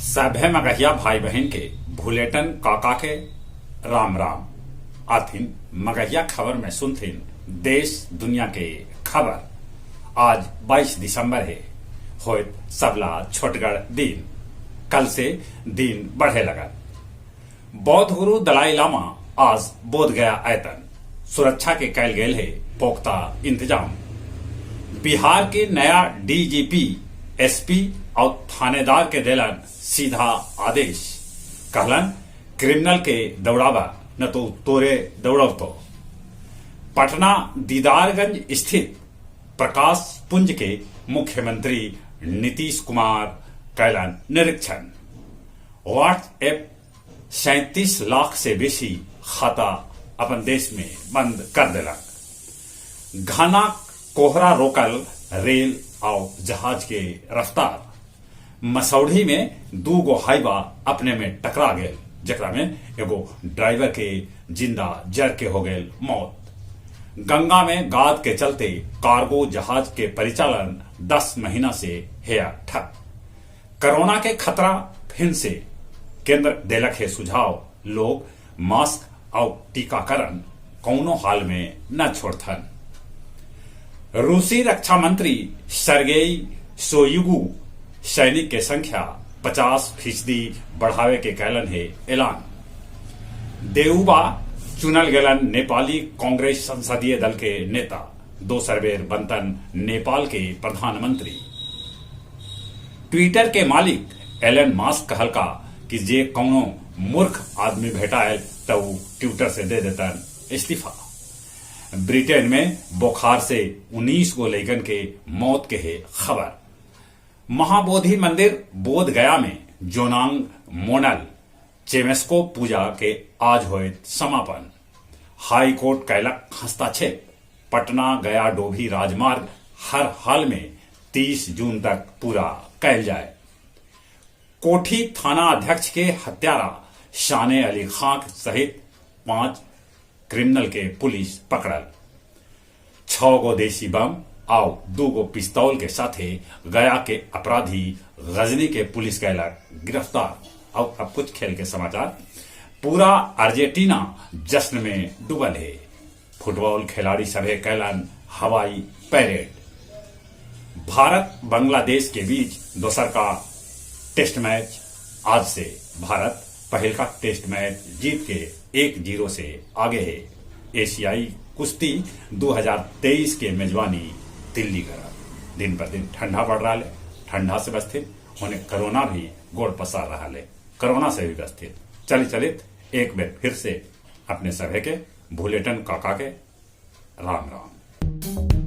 सभे मगहिया भाई बहिन के भुलेटन काका के राम राम। आथिन मगहिया खबर में सुनथिन देश दुनिया के खबर। आज 22 दिसंबर है, होत सबला छोटगढ़ दिन। कल से दिन बढ़े लगत। बौद्ध गुरु दलाई लामा आज बोध गया आयतन। सुरक्षा के कैल गेल है पुख्ता इंतजाम। बिहार के नया डीजीपी, एसपी और थानेदार के देलन सीधा आदेश। कहलन क्रिमिनल के दौड़ावा न तो तोरे दौड़व तो। पटना दीदारगंज स्थित प्रकाश पुंज के मुख्यमंत्री नीतीश कुमार कैलन निरीक्षण। व्हाट्सएप 37 लाख से बेसी खाता अपन देश में बंद कर देलक। घना कोहरा रोकल रेल और जहाज के रफ्तार। मसौढ़ी में दू गो हाईवा अपने में टकरा गेल, जेकरा में एगो ड्राइवर के जिंदा जर के हो गेल मौत। गंगा में गाद के चलते कार्गो जहाज के परिचालन 10 महीना से हेया ठप। कोरोना के खतरा फिर से केंद्र देलक है सुझाव, लोग मास्क और टीकाकरण कौनो हाल में न छोड़थन। रूसी रक्षा मंत्री सर्गेई शोइगु सैनिक के संख्या 50% बढ़ावे के कैलन है ऐलान। देउबा चुनल गेलन नेपाली कांग्रेस संसदीय दल के नेता, दोसर बेर बनतन नेपाल के प्रधानमंत्री। ट्विटर के मालिक एलन मास्क कहलका कि जे कौनो मूर्ख आदमी भेटायल तो ऊ ट्विटर से दे देतन इस्तीफा। ब्रिटेन में बुखार से 19 गो लइकन के मौत के है खबर। महाबोधि मंदिर बोध गया में जोनांग मोनल चेमेस्को पूजा के आज होए समापन। हाई कोर्ट कैलक हस्ताक्षेप। पटना गया डोभी राजमार्ग हर हाल में 30 जून तक पूरा कैल जाए। कोठी थाना अध्यक्ष के हत्यारा शाने अली खां सहित 5 क्रिमिनल के पुलिस पकड़ल। 6 गो देसी बम आउ 2 गो पिस्तौल के साथे गया के अपराधी गजनी के पुलिस कैलक गिरफ्तार। और अब कुछ खेल के समाचार। पूरा अर्जेंटीना जश्न में डूबल है। फुटबॉल खिलाड़ी सभे कैलन हवाई परेड। भारत बांग्लादेश के बीच दोसर का टेस्ट मैच आज से। भारत पहल का टेस्ट मैच जीत के 1-0 से आगे है। एशियाई कुश्ती 2023 के मेजबानी दिल्ली करा। दिन पर दिन ठंडा बढ़ रहा है, ठंडा से बचते उन्हें कोरोना भी गोड़ पसार रहा है, कोरोना से भी बचते। चले चले एक बार फिर से अपने सभे के भुलेटन काका के राम राम।